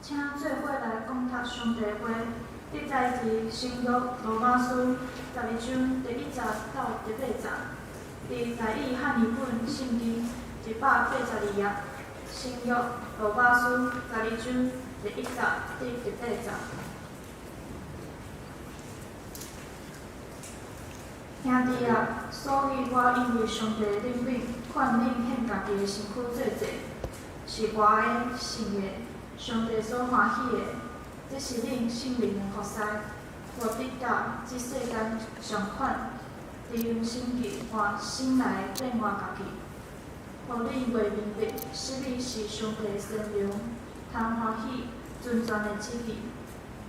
請做伙來講讀上帝話，記載佇新約羅馬書十二章第一節到第八節，佇台語漢譯本聖經182頁。新約羅馬書十二章第一節至第八節。兄弟啊，所以我因為上帝憐憫，勸恁獻家己的身軀做祭，是活的、聖的，上帝所歡喜的。這是恁屬靈的服侍。無得佮這世間相款，著用心意換新來變換家己，予恁會明白，啥物是上帝善良、通歡喜、純全的旨意。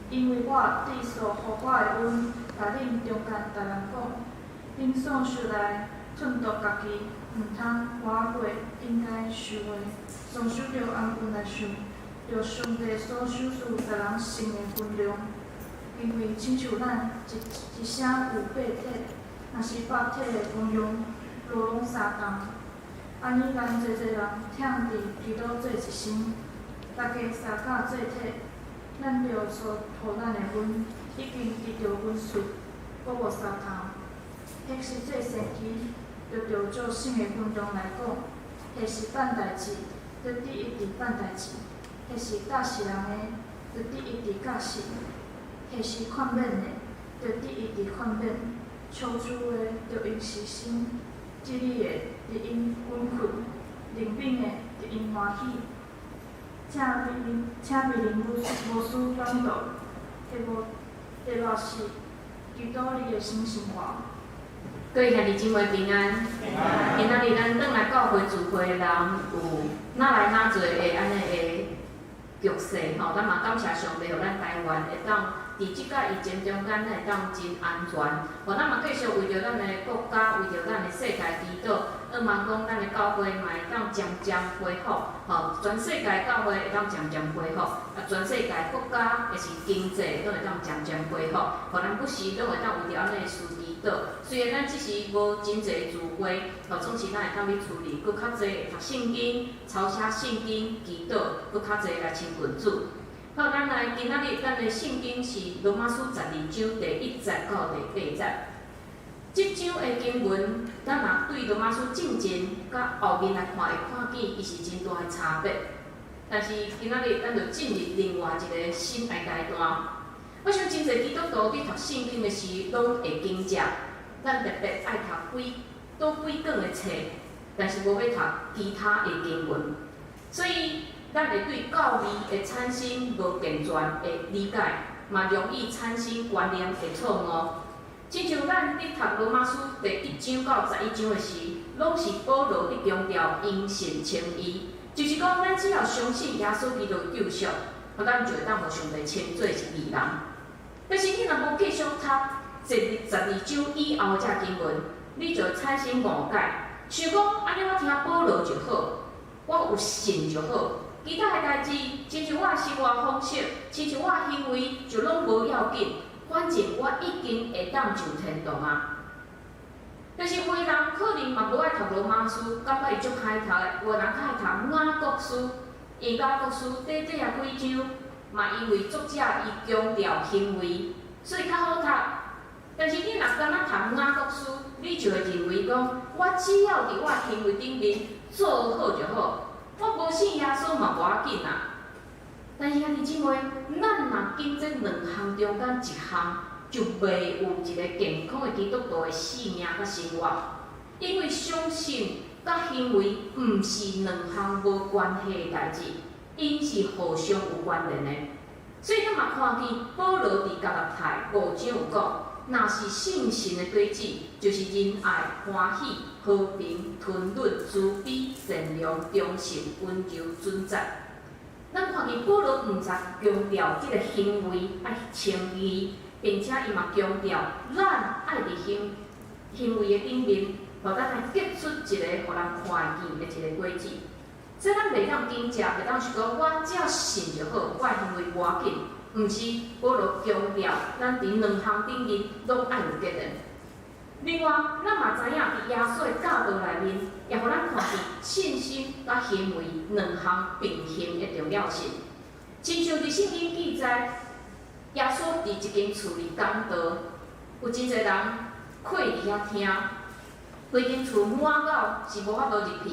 因為我對所予我的恩，共恁中間逐人講，恁所受來刎毒家己，毋通活過應該受的，總守著安穩來受，著上帝所賞賜別人性的分量。因為親像咱一一聲有八體，若是百體的功用，攏相同。按呢，咱濟濟人疼佇基督做一身，逐家相佮做體，咱著所予咱的恩，已經得著恩賜，閣無相同。彼是做先知，著著照聖的分量來講；彼是辦代誌，著得伊佇辦代誌；彼是教示人的，著得伊佇教示；彼是勸勉的，著得伊佇勸勉；充足的，著用實心；治理的，著用穩困；憐憫的，著用歡喜。請為恁牧師講道，彼無彼若是基督你的新生活。各位兄弟姊妹平安。今仔日咱轉來教會聚會的人有哪來哪濟的按呢的局勢吼，咱嘛感謝上帝，予咱台灣會當佇這個疫情中間，咱會當真安全。予咱嘛繼續為著咱的國家，為著咱的世界祈禱，向望講咱的教會嘛會當漸漸恢復，吼，全世界教會會當漸漸恢復，啊，全世界國家抑是經濟攏會當漸漸恢復，予咱不時攏會當為著按呢的事祈禱。雖然咱這時無真濟聚會，吼，總是咱會當佇厝裡，閣較濟讀聖經、抄寫聖經、祈禱，閣較濟來親近主。好，咱來今仔日咱的聖經是羅馬書十二章第一節到第八節。這章的經文，咱若對羅馬書進前佮後面來看，會看見伊是真大的差別。但是今仔日咱就進入另外一個新的階段。我想真濟基督徒佇讀聖經的時，攏會緊張。咱特別愛讀幾佗幾卷的冊，但是無欲讀其他的經文，所以咱會對教義會產生無健全的理解，嘛容易產生觀念的錯誤。親像咱佇讀羅馬書第一章到十一章的時，攏是保羅佇強調因信稱義，就是講咱只要相信耶穌基督的救贖，咱就會當予上帝稱做是義人。但是你若無繼續讀十二章以後這經文，你就會產生誤解，想講按呢我聽保羅就好，我有信就好，其他的代誌，親像我的生活方式，親像我的行為，就攏無要緊，反正我已經會當上天堂啊。但是有的人可能嘛無愛讀羅馬書，感覺伊足歹讀的，有的人較愛讀雅各書，因雅各書短短仔幾章，嘛因為作者伊強調行為，所以較好讀。但是你若敢若讀雅各書，你就會認為講，我只要佇我行為頂面做好就好，我無信耶穌嘛無要緊啊。但是兄弟姊妹，咱若揀這兩項中間一項，就袂有一個健康的基督徒的生命佮生活。因為相信佮行為毋是兩項無關係的代誌，𪜶是互相有關聯的。所以咱嘛看見保羅佇加拉太五章有講，若是信神的果子，就是仁愛、歡喜、和平、吞忍、慈悲、善良、忠信、溫柔、準則。咱看見保羅毋只強調這個行為愛稱義，並且伊嘛強調咱愛佇行為的頂面，予咱來結出一個予人看會見的一個果子。所以咱袂當緊張，袂當是講我只要信就好，我的行為無要緊。毋是，保羅強調，咱佇兩項頂面攏愛有結連。另外，咱嘛知影佇耶穌的教導內面，也予咱看見信心佮行為兩項並行的重要性。親像佇聖經記載，耶穌佇一間厝裡講道，有真濟人跪佇遐聽，規間厝滿到是無法度入去。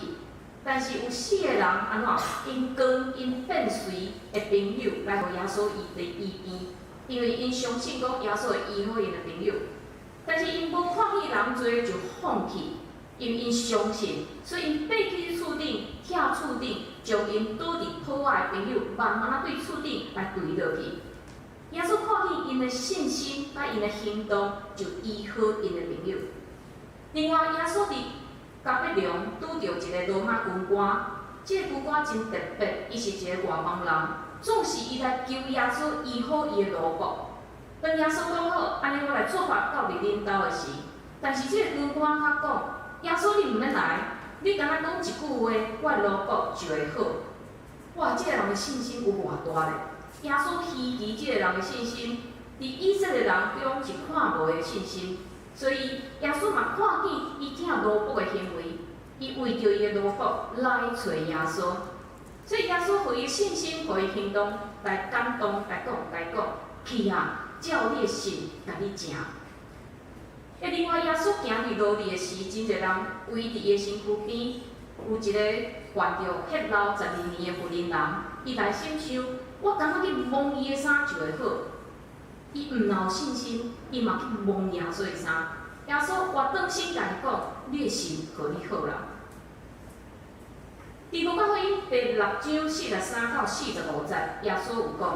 但是有四個人按怎？𪜶扛𪜶變隨的朋友來予耶穌醫治醫病，因為𪜶相信講耶穌會醫好𪜶的朋友。但是𪜶無看見人濟就放棄，因為𪜶相信，所以𪜶爬去厝頂，拆厝頂，將𪜶倒佇鋪仔的朋友慢慢仔對厝頂來墜落去。耶穌看見𪜶的信心佮𪜶的行動，就醫好𪜶的朋友。另外，耶穌佇迦百農拄著一个羅馬軍官，這个軍官真特別，伊是一个外邦人，總是伊來求耶穌醫好伊的奴僕。當耶穌講好，按呢我來出發到佇恁兜的時，但是這个軍官較講，耶穌你毋免來，你干焦講一句話，我的奴僕就會好。哇，這个人的信心有偌大咧？耶穌稀奇這个人的信心，佇以色列人中是看無的信心。所以耶穌嘛看見伊疼奴僕的行為，伊為著伊的奴僕來揣耶穌，所以耶穌予伊的信心，予伊行動來感動，來講來講，去啊，照你的信共你成。欸，另外耶穌行佇路裡的時，真濟人圍佇伊的身軀邊，有一個患著血漏12年的婦人，伊內心想：我干焦去摸伊的衫就會好。伊毋若有信心，伊嘛去摸耶穌的衫。耶穌活轉身共伊講：你的信予你好啦。佇路加福音第六章43到45節，耶穌有講：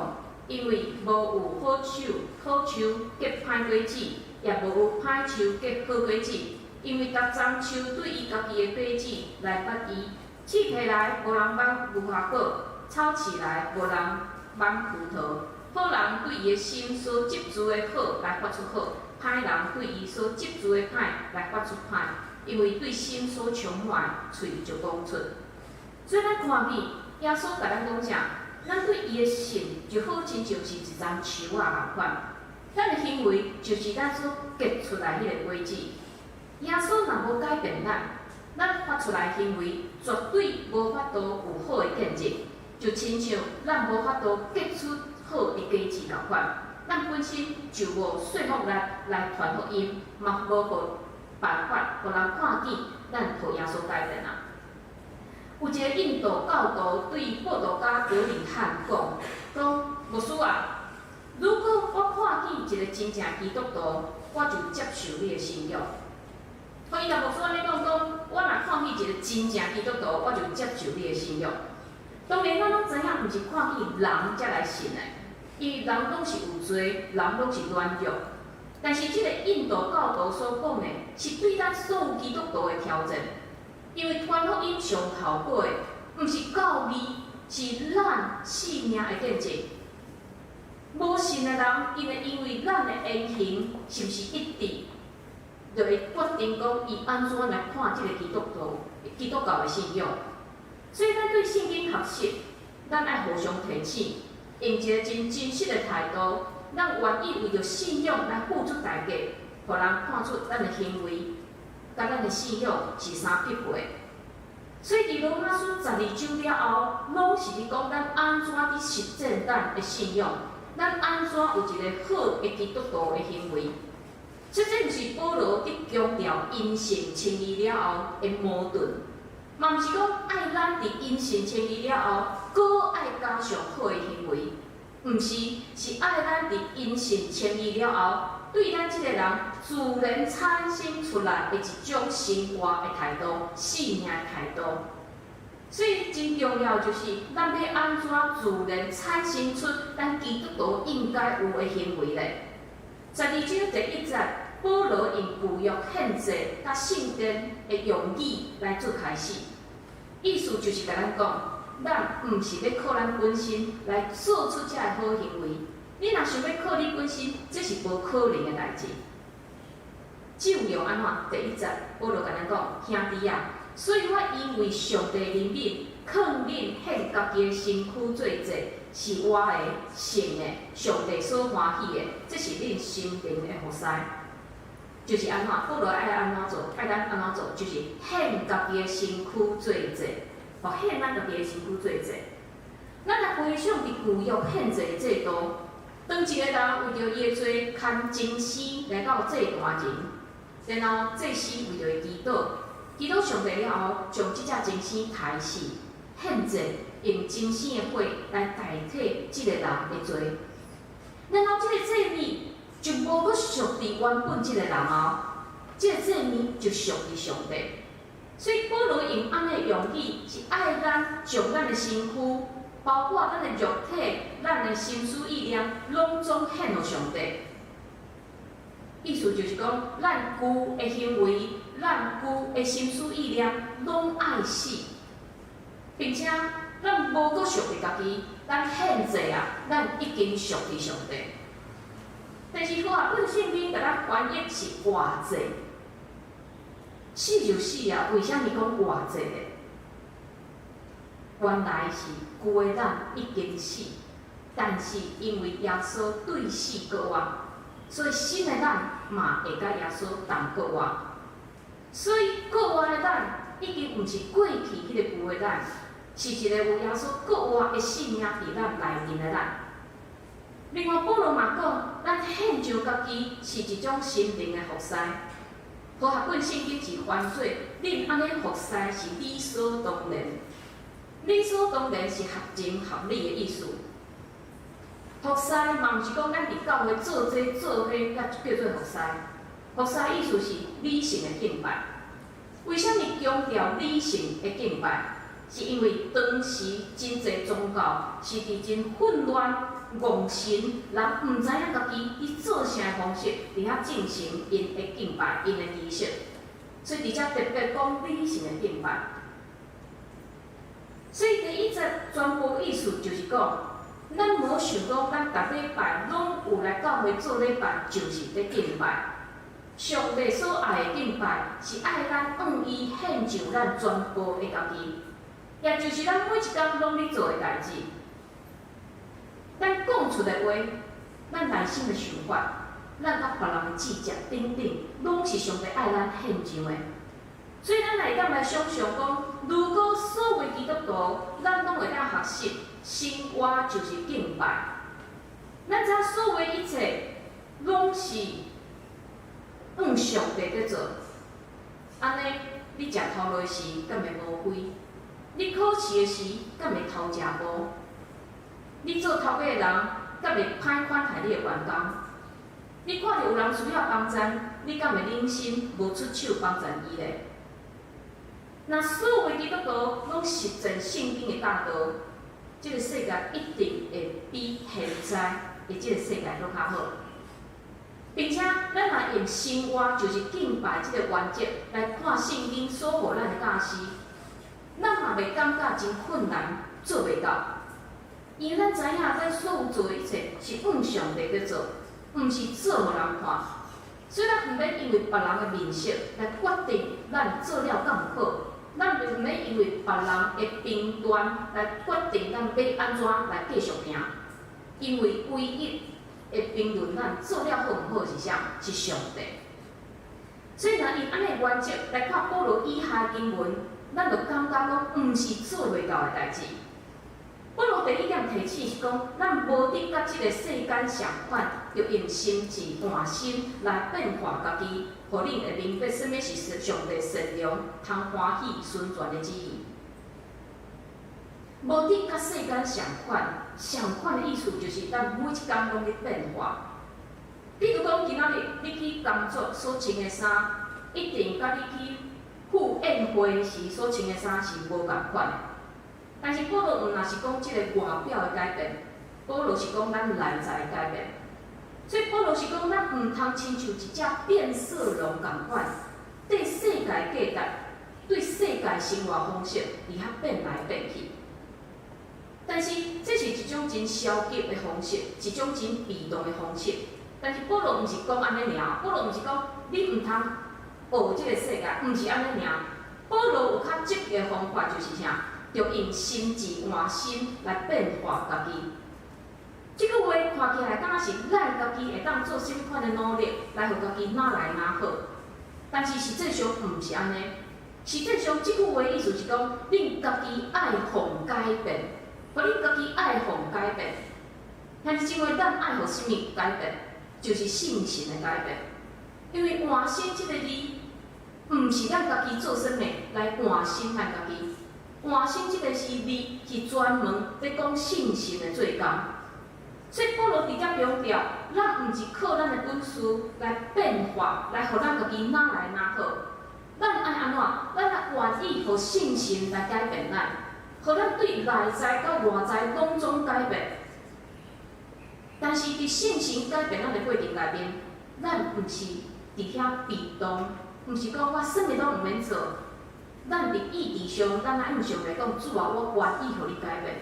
因為無有好樹，好樹結歹果子，也無有歹樹結好果子。因為逐欉樹對伊家己的果子來捌伊。刺提來無人挽無花果，草刺來無人挽葡萄。好人對伊的心所積聚的好來發出好，歹人對伊所積聚的歹來發出歹，因為對心所充滿的，喙就講出。所以咱看見耶穌共咱講啥？咱對伊的信就好親像是一欉樹仔仝款，咱的行為就是咱所結出來彼個果子。耶穌若無改變咱，咱發出來行為絕對無法度有好的見證，就親像咱無法度結出好的果子仝款，咱本身就無說服力來傳福音，嘛無予辦法予人看見咱予耶穌改變啊。有一个印度教徒對布道家葛理翰講：講牧師啊，如果我看見一个真正基督徒，我就接受你的信仰。予伊共牧師按呢講講，我若看見一个真正基督徒，我就接受你的信仰。當然，咱攏知影，毋是看見人才來信的，因為人攏是有罪，人攏是軟弱。但是這个印度教徒所講的，是對咱所有基督徒的挑戰。因為傳福音上頭過的，毋是教義，是咱生命的見證。無信的人，𪜶會因為咱的言行是毋是一致，就會決定講伊按怎來看這个基督徒、基督教的信仰。所以，咱對聖經學習，咱愛互相提醒，用一个真真實的態度，咱願意為著信仰來付出代價，予人看出咱的行為佮咱的信仰是相匹配的。所以，佇羅馬書十二章了後，攏是佇講咱按怎佇實踐咱的信仰，咱按怎有一个好的基督徒的行為。這這毋是保羅佇強調因信稱義了後的矛盾，嘛毋是講愛咱佇因信稱義了後，閣愛加上好的行為，毋是，是愛咱佇因信稱義了後，對咱這个人自然產生出來的一種生活的態度、生命的態度。所以真重要就是，咱欲按怎自然產生出咱基督徒應該有的行為咧？十二章第一節，保羅用舊約獻祭佮聖殿的用語來做開始，意思就是共咱講，咱毋是欲靠咱本身來做出這个好行為。你若想欲靠你本身，這是無可能的代誌。照樣按怎？第一節，保羅共咱講，兄弟啊，所以我因為上帝憐憫，勸恁獻家己的身軀做祭，是活的、聖的，上帝所歡喜的，這是恁心靈的服侍。就是按怎？保羅愛按怎做？愛咱按怎做？就是獻家己的身軀做祭，哦，獻咱家己的身軀做祭。咱來回想佇舊約獻祭的制度，當一个人為著伊的罪牽金牲來到祭壇前，然後祭司為著伊祈禱，祈禱上帝了後，將這隻金牲刣死，獻祭，用金牲的血來代替這个人的罪。然後這个祭物就無閣屬佇原本這个人哦，這个祭物就屬佇上帝。所以保羅用按呢用語，是愛咱將咱的身軀，包括咱的肉體、咱的心思意念，攏總獻予上帝。意思就是講，咱舊的行為、咱舊的心思意念，攏愛死，並且咱無閣屬佇家己，咱獻祭啊，咱已經屬佇上帝。但是和合本聖經共咱翻譯是活祭，死就死啊，為啥物講活祭咧？原來是舊的咱已經死，但是因為耶穌對死復活，所以新的咱嘛會佮耶穌同復活。所以復活的咱已經毋是過去彼个舊的咱，是一個有耶穌復活的生命佇咱內面的咱。另外，保羅嘛講，咱獻上家己是一種心靈的服侍。和合本聖經是翻做，恁按呢服侍是理所當然。理所當然是合情合理的意思。服侍嘛毋是講咱佇教會做這做彼，才叫做服侍。服侍意思是理性的敬拜。為啥物強調理性的敬拜？是因為當時真濟宗教是佇真混亂、戇神，人毋知影家己佇做啥的方式，佇遐進行𪜶的敬拜、𪜶的儀式，所以佇遮特別講理性的敬拜。所以第一節全部意思就是講，咱無想講咱逐禮拜攏有來教會做禮拜，就是佇敬拜。上帝所愛的敬拜，是愛咱向伊獻上咱全部的家己，也就是咱每一工攏咧做的代誌。咱講出的話，咱內心的想法，咱佮別人的計較等等，攏是上帝愛咱獻上的。所以咱會當來想像講，如果所有基督徒，咱攏會當學習生活就是敬拜，咱知影所有一切攏是向上帝佇做。按呢，你食頭路時，敢會無非？你考試的時，敢會偷食步？你做頭家的人，敢會歹款待你的員工？你看著有人需要幫贊，你敢會忍心無出手幫贊伊咧？若所有基督徒攏實踐聖經的教導，這个世界一定會比現在的這个世界閣較好。並且，咱若用生活就是敬拜這个原則來看聖經所予咱的教示，咱嘛袂感覺真困難，做袂到。因為咱知影，咱所有做的一切是向上帝佇做，毋是做予人看。所以咱毋免因為別人的面色來決定咱做了敢有好，咱毋免因為別人的評斷來決定咱欲按怎來繼續行。因為唯一會評論咱做了好毋好是啥？是上帝。所以，若用按呢原則來看保羅以下的經文，咱就感覺講毋是做袂到的代誌。保羅第一點提醒是講，咱無得佮這个世間相款，著用心智換心來變化家己，予恁會明白啥物是上帝善良、通歡喜、純全的旨意。無得佮世間相款，相款的意思就是咱每一工攏咧變化。比如講，今仔日你去工作所穿的衫，一定佮你去赴宴會時所穿的衫是無仝款的。但是保羅毋若是講這个外表的改變，保羅是講咱內在的改變。所以保羅是講，咱毋通親像一隻變色龍仝款，對世界價值、對世界生活方式，佇遐變來變去。但是這是一種真消極的方式，一種真被動的方式。但是保羅毋是講按呢爾，保羅毋是講你毋通學這个世界，毋是按呢爾。保羅有較積極的方法，就是啥？著用心智換心來變化家己。這句話看起來敢若是咱家己會當做啥物款的努力，來予家己愈來愈好。但是實際上毋是按呢。實際上這句話意思是講，恁家己愛予改變，予恁家己愛予改變。兄弟姊妹，咱愛予啥物改變？就是信心的改變。因為換新這個字，毋是咱家己做啥物來換新咱家己。換新這個是字，是專門咧講信心的做工。所以保羅佇遮強調，咱毋是靠咱的本事來變化，來予咱家己哪來哪好。咱愛按怎？咱愛願意予信心來改變咱，予咱對內在佮外在攏總改變。但是佇信心改變咱的過程內面，咱毋是佇遐被動，毋是講我啥物攏毋免做。咱佇意志上，咱愛向上帝講：主啊，我願意予你改變。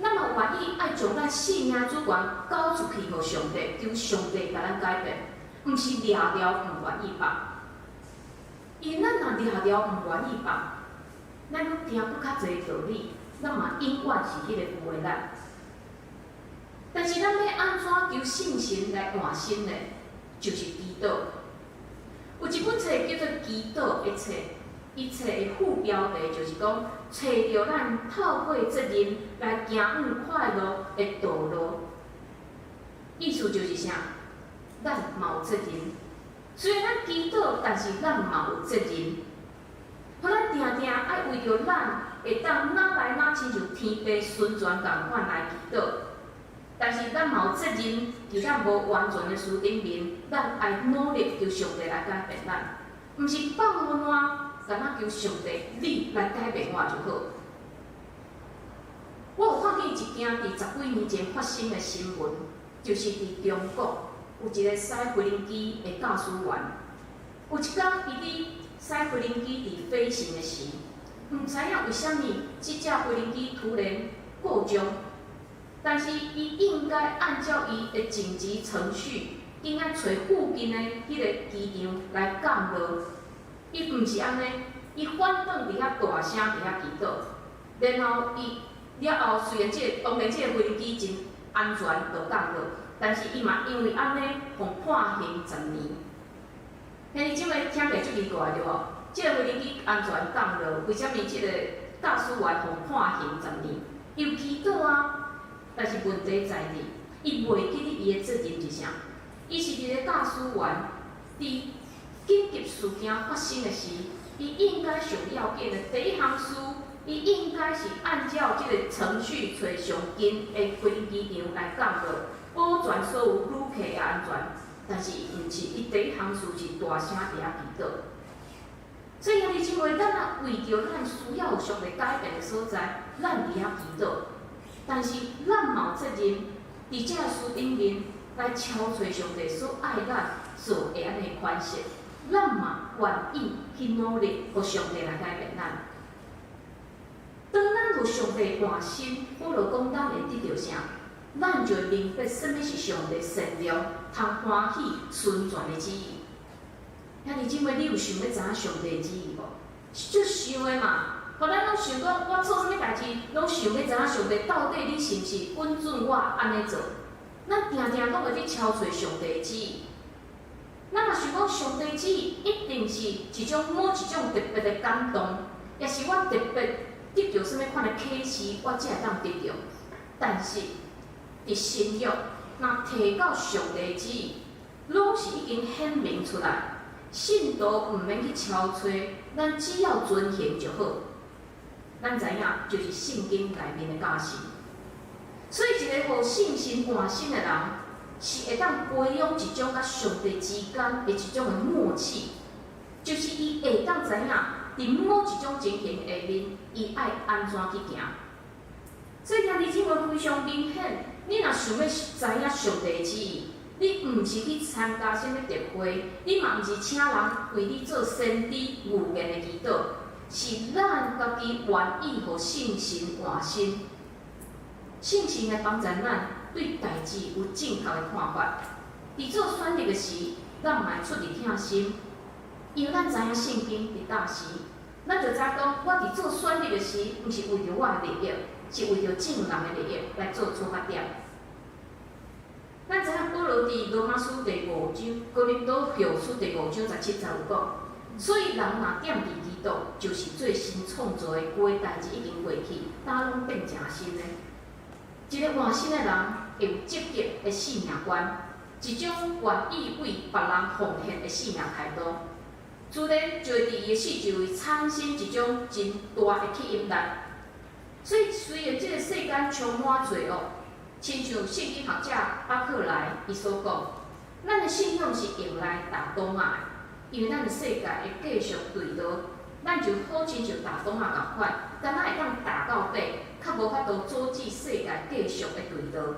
咱嘛願意愛將咱性命主權交出去予上帝，求上帝共咱改變，毋是掠牢毋願意放。因咱若掠牢毋願意放，咱閣聽閣較濟道理，咱嘛永遠是彼個舊的咱。但是咱欲按怎求信心來換新呢？就是祈禱。有一本冊叫做《祈禱的冊》，伊冊的副標題就是講，揣著咱透過責任來行往快樂的道路。意思就是啥？咱嘛有責任。雖然咱祈禱，但是咱嘛有責任。予咱定定愛為著咱會當哪來哪親像天父孫權仝款來祈禱。但是咱嘛有責任，佇咱無完全的事頂面，咱愛努力求上帝來改變咱，毋是放予爛，干焦求上帝你來改變我就好。我有看見一件佇十幾年前發生的新聞，就是佇中國有一個駛飛行機的駕駛員，有一工伊佇駛飛行機佇飛行的時，毋知影為啥物這隻飛行機突然故障。但是伊應該按照伊的緊急程序，應該揣附近的彼個機場來降落。伊毋是按呢，伊反轉佇遐大聲佇遐祈禱，然後伊了後雖然這個當然這個飛行機真安全就降落，但是伊嘛因為按呢，予判刑十年。兄弟姊妹聽起來足奇怪對無？這個飛行機安全降落，為啥物這個駕駛員予判刑十年？伊有祈禱啊！但是問題在佇，伊袂記得伊的責任是啥？伊是一個駕駛員，佇緊急事件發生的時，伊應該上要緊的第一項事，伊應該是按照這個程序，揣上近的飛行機場來降落，保全所有旅客的安全。但是伊毋是，伊第一項事是大聲佇遐祈禱。所以兄弟姊妹，咱若為著咱需要上帝改變的所在，咱佇遐祈禱。但是咱嘛有責任，佇這个事頂面來敲揣上帝所愛咱做的按呢款式，咱嘛願意去努力，予上帝來改變咱。當咱予上帝換新，保羅講咱會得著啥？咱就會明白啥物是上帝善良、通歡喜、純全的旨意。兄弟姊妹，你有想欲知影上帝的旨意無？是足想的嘛？予咱攏想講，我做啥物代誌，攏想欲知影上帝到底你是毋是允准我按呢做？咱定定攏會去敲揣上帝的旨意。咱若想講上帝旨意一定是一種某一種特別的感動，抑是我特別得著啥物款的啟示，我才會當得著。但是佇新約，若提到上帝旨意，攏是已經顯明出來，信徒毋免去敲揣，咱只要遵行就好。咱知影，就是聖經內面的教示。所以，一個予信心換新的人，是會當培養一種佮上帝之間的一種的默契，就是伊會當知影，佇某一種情形下面，伊愛按怎去行。所以，兄弟姊妹非常明顯，你若想欲知影上帝的旨意，你毋是去參加啥物特會，你嘛毋是請人為你做先知預言的祈禱，是咱家己願意予信心換新。信心來幫助咱對代誌有正確的看法。佇做選擇的時，咱嘛會出自疼心，因為咱知影聖經佇教示，咱就知講，我佇做選擇的時，毋是為著我的利益，是為著眾人的利益來做出發點。咱知影保羅佇羅馬書第五章，哥林多後書第五章十七節有講，所以人若踮佇基督，就是做新創造的，舊的代誌已經過去，呾攏變成新的。一个換新的人會有積極的性命觀，一種願意為別人奉獻的生命態度，自然就會佇伊的四周圍產生一種真大的吸引力。所以雖然這个世間充滿罪惡，親像聖經學者巴克萊伊所講，咱的信仰是用來踏擋仔的，因為咱的世界會繼續墜落，咱就好親像踏擋仔仝款，敢若會當踏到底，較無法度阻止世界繼續的墜落。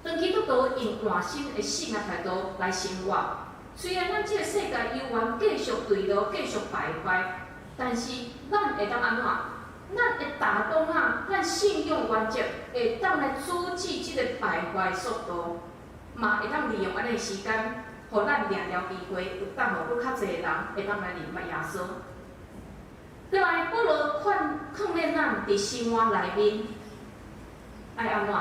當基督徒用換新的生命態度來生活，雖然咱這个世界猶原繼續墜落、繼續敗壞，但是咱會當按怎？咱會踏擋仔，咱信仰原則會當來阻止這个敗壞速度，嘛會當利用按呢時間，予咱掠著機會，有當予閣較濟人會當來認捌耶穌。過來，保羅勸勸勉咱佇生活內面愛按怎？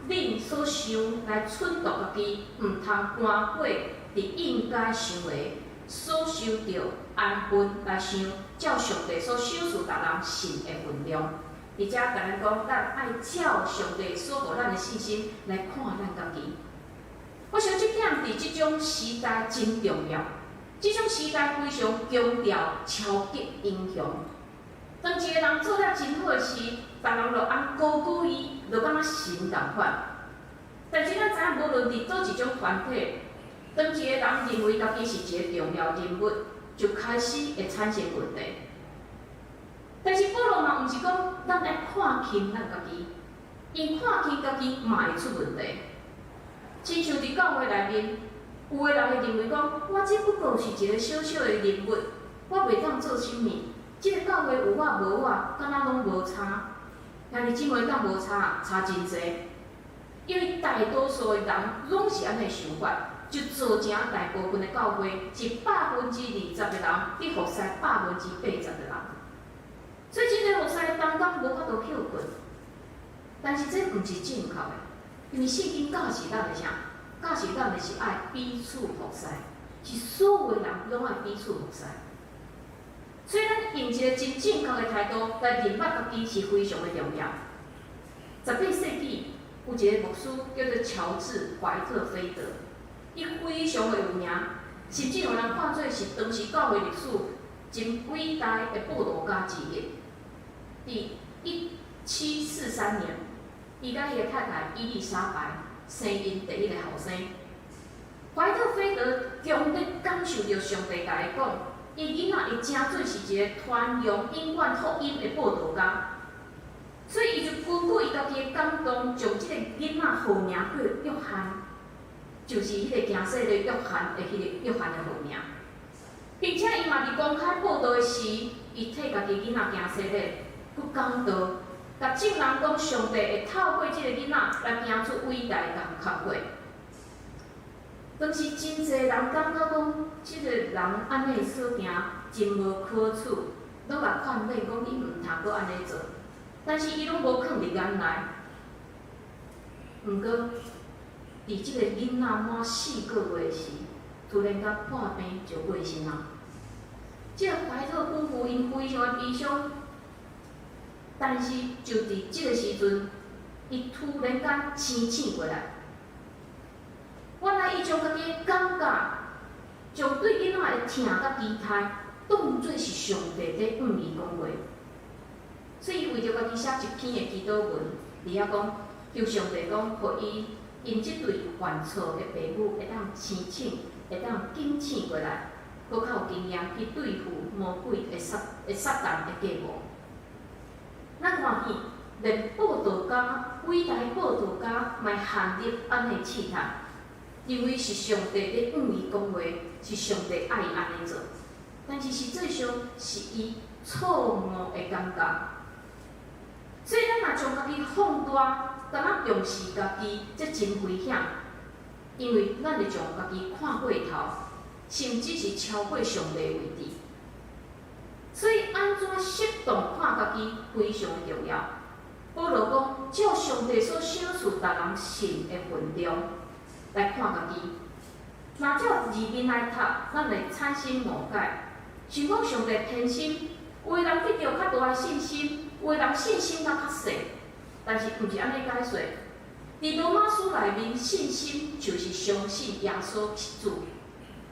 恁所想來忖度家己，毋通瞞過佇應該想的，所受著安分來想，照上帝所賞賜逐人信的分量。佇遮共咱講，咱愛照上帝所予咱的信心來看咱家己。我想這點佇這種時代真重要。這種時代非常強調超級英雄。當一个人做了真好的事，別人就按高估伊，就感覺神仝款。但是咱知影，無論佇佗一種團體，當一个人認為家己是一个重要人物，就開始會產生問題。但是保羅嘛，毋是講咱愛看輕咱家己，因看輕家己嘛會出問題。親像佇教會內面，有的人會認為講，我這不過是一个小小的人物，我袂當做啥物。這个教會有我無我，敢若攏無差。兄弟姊妹敢無差？差真濟。因為大多數的人攏是按呢想法，就造成大部分的教會是20%的人佇服侍80%的人。所以真濟服侍同工無法度歇睏。但是這毋是正確的，因為聖經教示咱的啥？教示咱的是愛彼此服侍，是所有的人攏愛彼此服侍。所以，咱用一个真正確的態度來認捌家己是非常的重要。18世紀有一个牧師叫做喬治·懷特菲德，伊非常的有名，甚至予人看做是當時教會歷史真偉大的佈道家之一。佇1743年，伊佮伊的太太伊麗莎白生𪜶第一个後生。懷特菲德強烈感受著上帝共伊講，伊囡仔會成做是一個傳揚永遠福音的佈道家，所以伊就根據伊家己的感動，將這个囡仔號名叫約翰，就是彼个行洗禮約翰的彼个約翰的號名，並且伊嘛佇公開佈道的時，伊替家己囡仔行洗禮，閣講道，共眾人講上帝會透過這个囡仔來行出偉大的工課。當時真濟人感覺講，這个人按呢所行真無可取，攏共勸勉講你毋通閣按呢做。但是伊攏無囥佇眼內。毋過，佇這个囡仔滿4個月時，突然間破病就過身啊！這个懷特夫婦𪜶非常的悲傷，但是就佇這个時陣，伊突然間清醒過來。原來伊將家己的感覺，將對囡仔的疼佮期待，當做是上帝佇向伊講話。所以伊為著家己寫一篇的祈禱文，佇遐講，求上帝講，予伊𪜶這對犯錯的父母會當清醒，會當警醒過來，閣較有經驗去對付魔鬼的撒的撒旦的計謀。咱看見，連佈道家、偉大佈道家，嘛陷入按呢試探，認為是上帝佇向伊講話，是上帝愛伊按呢做，但是實際上是伊錯誤的感覺。所以咱若將家己放大，敢若重視家己，這真危險，因為咱會將家己看過頭，甚至是超過上帝的位置。所以，按怎適當看家己非常的重要。保羅講，照上帝所賞賜逐人信的分量來看家己。若照字面來讀，咱會產生誤解。想講上帝偏心，有的人得著較大的信心，有的人信心較較細，但是毋是按呢解說。佇羅馬書內面，信心就是相信耶穌是主，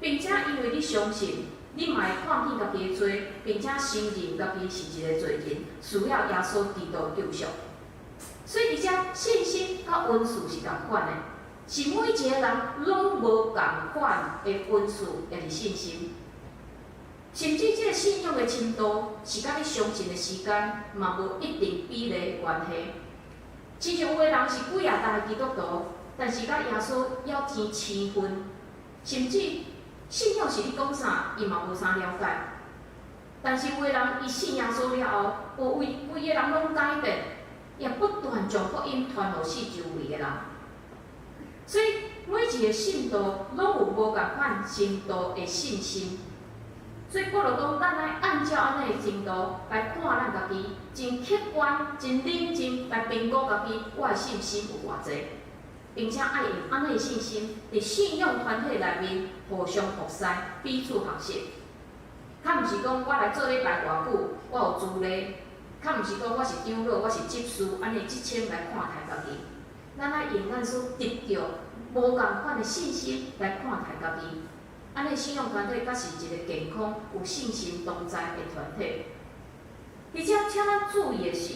並且因為你相信，你嘛會看見家己的罪，並且承認家己是一個罪人，需要耶穌基督救贖。所以，佇遮信心佮恩賜是仝款的，是每一個人攏無仝款的恩賜，抑是信心。甚至這个信仰的程度，是佮你相信的時間嘛無一定比例的關係。親像有的人是幾仔代的基督徒，但是佮耶穌猶真生分，甚至信仰是咧講啥，伊嘛無啥了解。但是有的人伊信耶穌了後，有為規个人攏改變，也不斷將福音傳予四周圍的人。所以每一個信徒攏有無仝款程度的信心。所以保羅講，咱愛按照按呢的程度來看咱家己，真客觀、真冷靜來評估家己，我的信心有偌濟，並且愛用按呢的信心，佇信仰團體內面互相服侍、彼此學習。較毋是講我來做禮拜偌久，我有資歷；較毋是講我是長老，我是執事，按呢職稱來看待家己。咱愛用咱所得著無仝款的信心來看待家己。按呢信仰團體才是一個健康、有信心同在的團體。而且，請咱注意的是，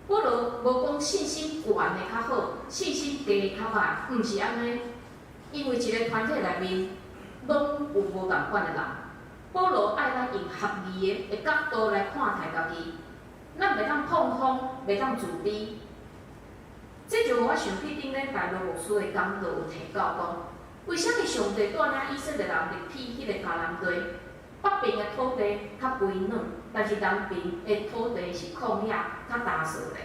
保羅無講信心懸的較好，信心低的較歹，毋是按呢。因為一個團體內面攏有無仝款的人，保羅愛咱用合宜的角度來看待家己，咱袂當膨風，袂當自卑。這就予我想起頂禮拜羅牧師的講道有提到講，為啥物上帝帶領以色列人入去彼個迦南地？北邊的土地較肥軟，但是南邊的土地是曠野，較乾燥的。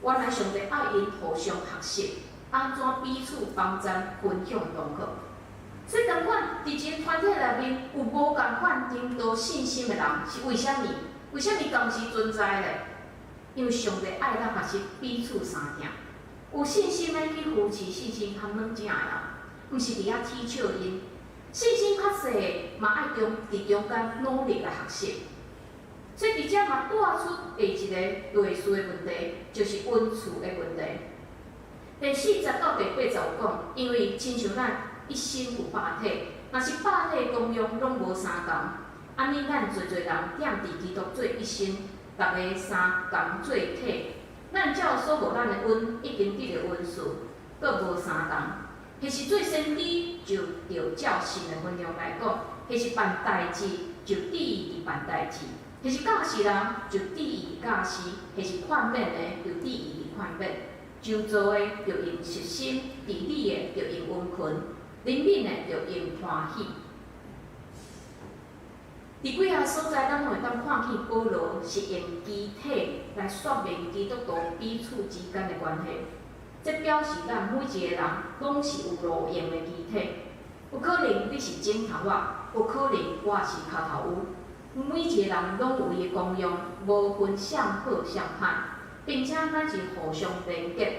原來上帝愛𪜶互相學習，按怎彼此幫贊、分享功課。所以，仝款佇一个團體內面有無仝款程度信心的人，是為啥物？為啥物同時存在咧？因為上帝愛咱學習彼此相疼，有信心的去扶持信心較軟正的人，毋是佇遐恥笑𪜶。信心較細的，嘛愛中佇中間努力來學習。所以佇遮嘛帶出下一个類似的問題，就是恩賜的問題。第4節到第8節有講，因為親像咱一身有百體，若是百體功用攏無相仝，按呢咱濟濟人踮佇基督做一身，逐个相仝做體。咱照所予咱的恩，已經得著恩賜，閣無相仝。彼是做先知，就著照神的分量來講；彼是辦代誌，就注意佇辦代誌；彼是教示人，就注意佇教示；彼是勸勉的，就注意佇勸勉；周造的，就用實心；治理的，就用殷勤；憐憫的，就用歡喜。佇幾个所在，咱攏會當看見保羅是用肢體來說明基督徒彼此之間的關係。這表示咱每一個人攏是有路用的肢體。有可能你是指頭仔，有可能我是跤頭趺。每一個人攏有伊的功用，無分啥好啥歹，並且咱是互相連結，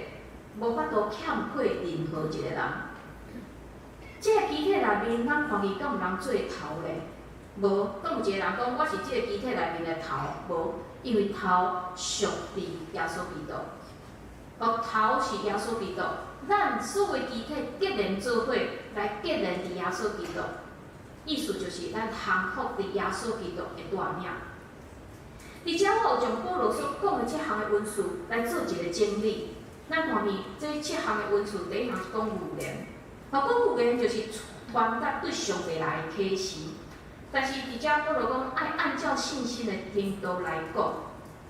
無法度欠缺任何一個人。這个肢體內面，咱看見敢有人做頭咧？無，敢有一個人講我是這个肢體內面的頭？無，因為頭屬佇耶穌基督。哦，頭是耶穌基督，咱所有肢體結連做伙來結連佇耶穌基督，意思就是咱降服佇耶穌基督的帶領。佇遮我有將保羅所講的七項的恩賜來做一個整理。咱看見這七項的恩賜，第一項是講預言，哦，講預言就是傳達對上帝來的啟示。但是佇遮保羅講，愛按照信心的程度來講。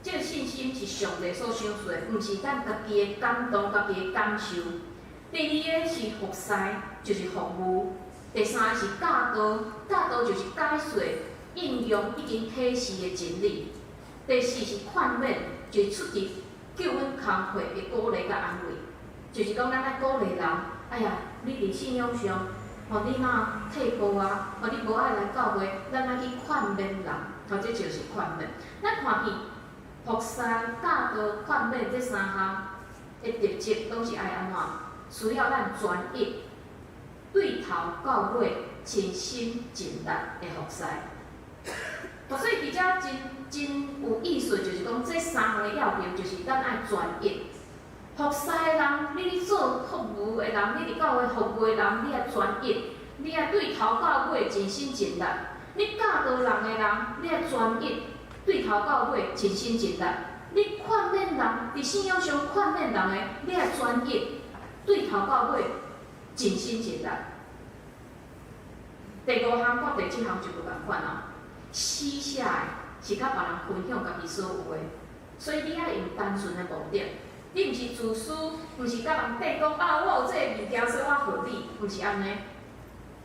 這個信心是上帝所賞賜的，毋是咱家己的感動、家己的感受。第二個是服侍，就是服務；第三個是教導，教導就是解說、應用已經啟示的真理。第四是勸勉，就是出自救恩工課的鼓勵佮安慰，就是講咱愛鼓勵人。哎呀，你佇信仰上，吼，你若退步啊，吼，你無愛來教會，咱愛去勸勉人，吼，這就是勸勉。咱看見服侍、教導、勸勉這三項的特質，攏是愛按怎？需要咱專一，對頭到尾，盡心盡力的服侍。所以佇遮真真有意思，就是講這三項的要求，就是咱愛專一。服侍的人，你咧做服務的人，你佇教會服務的人，你愛專一，你愛對頭到尾盡心盡力。你教導人的人，你愛專一，對頭到尾盡心盡力。你勸勉人，佇信仰上勸勉人的，你愛專一，對頭到尾盡心盡力。第五項佮第七項就無仝款哦。施捨的是佮別人分享家己所有的，所以你愛用單純的目的，你毋是自私，毋是佮人綴講啊，我有這個物件，所以我予你，毋是按呢。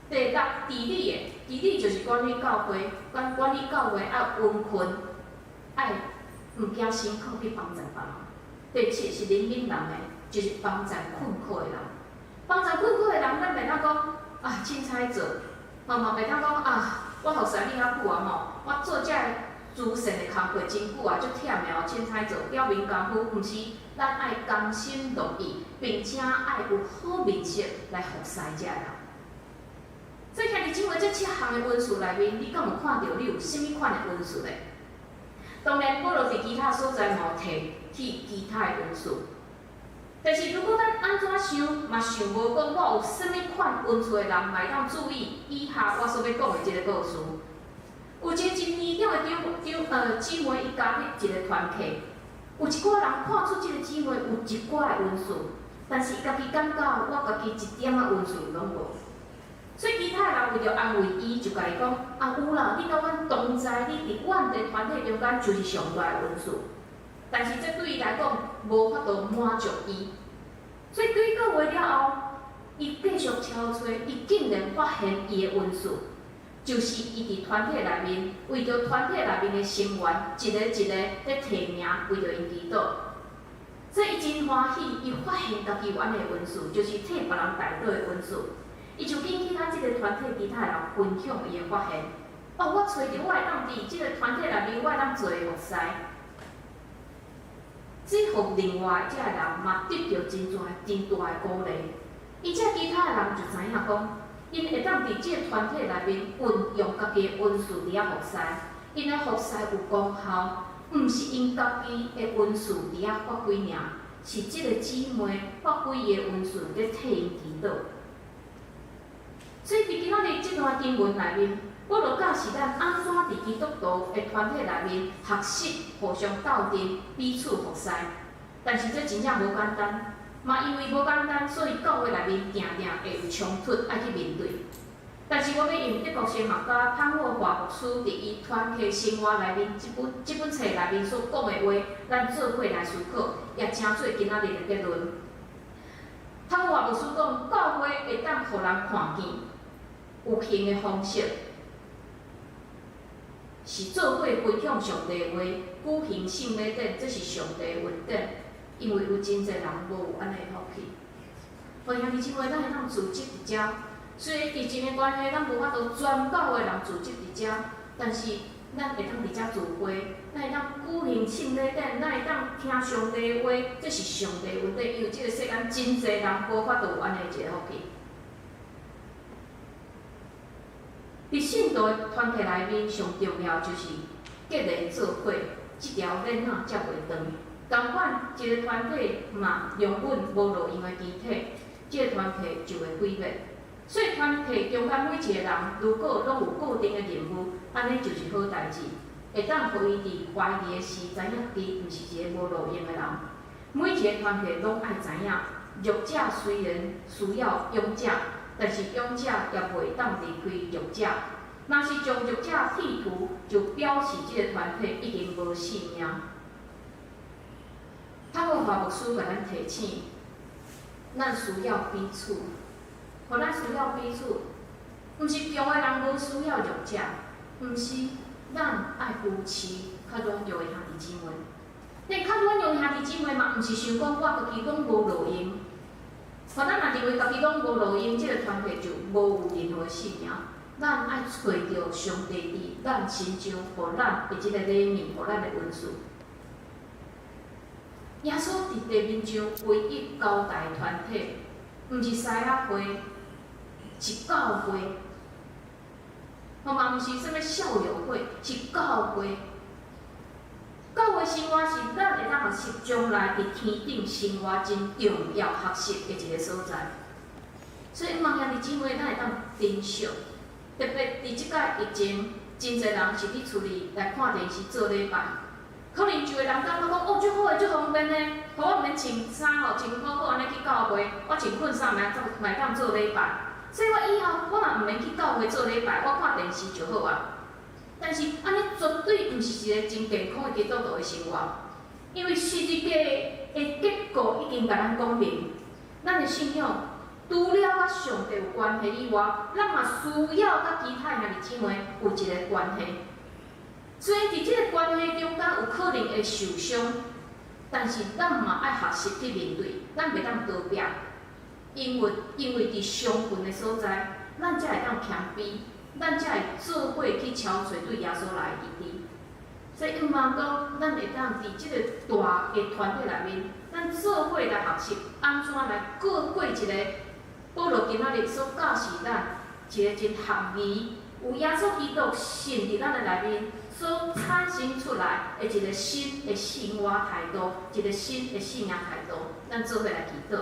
第六，治理的，治理就是管理教會，管管理教會愛溫困，愛毋驚辛苦去幫助別人。第七是憐憫人的，就是幫助困苦的人。幫助困苦的人，咱袂當講啊，凊彩做，嘛嘛袂當講啊，我服侍你遐久啊吼，我做這个慈善的工課真久啊，足忝的哦，凊彩做，表面功夫，毋是，咱愛甘心樂意，並且愛有好面色來服侍這个人。所以兄弟姊妹，這七項的恩賜內面，你敢有看著你有啥物款的恩賜咧？當然，保羅佇其他所在嘛有提起其他的恩賜，但是如果咱按怎想，嘛想無講我有啥物款恩賜的人，嘛會當注意以下我所欲講的這个故事。有一个真年長的長長姊妹，伊加入一个團契，有一寡人看出這个姊妹有一寡的恩賜，但是伊家己感覺我家己一點仔恩賜攏無。所以其他的人為著安慰伊，就共伊講：啊有啦，你佮阮同在，你佇阮的團體中間就是上大的恩賜。但是這對伊來講，無法度滿足伊。所以幾個月了後，伊繼續敲揣，伊竟然發現伊的恩賜，就是伊佇團體內面，為著團體內面的成員，一个一个咧提名，為著𪜶祈禱。所以伊真歡喜，伊發現家己有按呢的恩賜，就是替別人代禱的恩賜。伊就緊去佮這个團體其他的人分享伊的發現。哦，我揣著我會當佇這个團體內面，我會當做的服侍。這予另外這个人嘛得著真大、真大的鼓勵。伊這其他的人就知影講，𪜶會當佇這个團體內面運用家己的恩賜佇遐服侍，𪜶的服侍有功效，毋是𪜶家己的恩賜佇遐發揮爾，是這个姊妹發揮伊的恩賜咧替𪜶祈禱。所以佇今仔日這段經文內面，保羅教示咱按怎佇基督徒的團體內面學習互相鬥陣、彼此服侍。但是這真正無簡單，嘛因為無簡單，所以教會內面定定會有衝突愛去面對。但是我欲用德國神學家潘霍華牧師佇伊團契生活內面這本冊內面所講的話，咱做伙來思考，也成做今仔日的結論。潘霍華牧師講，教會會當予人看見有形的方式，是做伙分享上帝的話，舉行聖禮典，這是上帝的恩典。因為有真濟人無有按呢的福氣。好，兄弟姊妹，咱會當聚集佇遮，雖然疫情的關係，咱無法度全教會人聚集佇遮，但是咱會當佇遮聚會，咱會當舉行聖禮典，咱會當聽上帝的話，這是上帝的恩典。因為這个世間真濟人無法度有按呢一个福氣。佇信徒的團體內面，上重要就是結連做伙，這條鏈仔才袂斷。仝款，一個團體若容忍無路用的肢體，這个團體就會毀滅。所以團體中間每一個人，如果攏有固定的任務，按呢就是好代誌，會當予伊佇懷疑的時，知影家己毋是一个無路用的人。每一个團體攏愛知影，弱者雖然需要勇者，但是勇者也袂當離開弱者。若是將弱者剔除，就表示這个團體已經無性命。潘霍華牧師共咱提醒，咱需要彼此，予咱需要彼此，毋是強的人無需要弱者，毋是，咱愛扶持較軟弱的兄弟姊妹。但較軟弱的兄弟姊妹嘛，毋是想講我家己攏無路用，予咱若認為家己攏無路用，這个團體就無有任何性命。咱愛揣著上帝佇咱身上，予咱的這个禮物，予咱的恩賜。耶穌佇地面上唯一交代團體，毋是獅仔會，是教會。吼嘛毋是啥物校友會，是教會。教會生活是咱會當學習將來佇天頂生活真重要學習的一个所在。所以，望兄弟姊妹，咱會當珍惜。特別佇這擺疫情，真濟人是佇厝裡來看電視做禮拜。可能就會人感覺講，哦，足好的，足方便的，予我毋免穿衫吼，穿好好按呢去教會，我穿困衫嘛做嘛會當做禮拜。所以我以後我嘛毋免去教會做禮拜，我看電視就好啊。但是按呢絕對毋是一个真健康的基督徒的生活，因為十字架的結果已經共咱講明，咱的信仰除了佮上帝有關係以外，咱嘛需要佮其他兄弟姊妹有一个關係。雖然佇這个關係中間有可能會受傷，但是咱嘛愛學習去面對，咱袂當逃避，因為佇相近的所在，咱才會當謙卑，咱才會做伙去敲揣對耶穌來的醫治。所以，向望講，咱會當佇這个大的團體內面，咱做伙來學習，按怎來過一个保羅今仔日所教示咱一个真合宜，有耶穌基督信佇咱的內面所產生出來的一个新的生活態度，一个新的信仰態度，咱做伙來祈禱。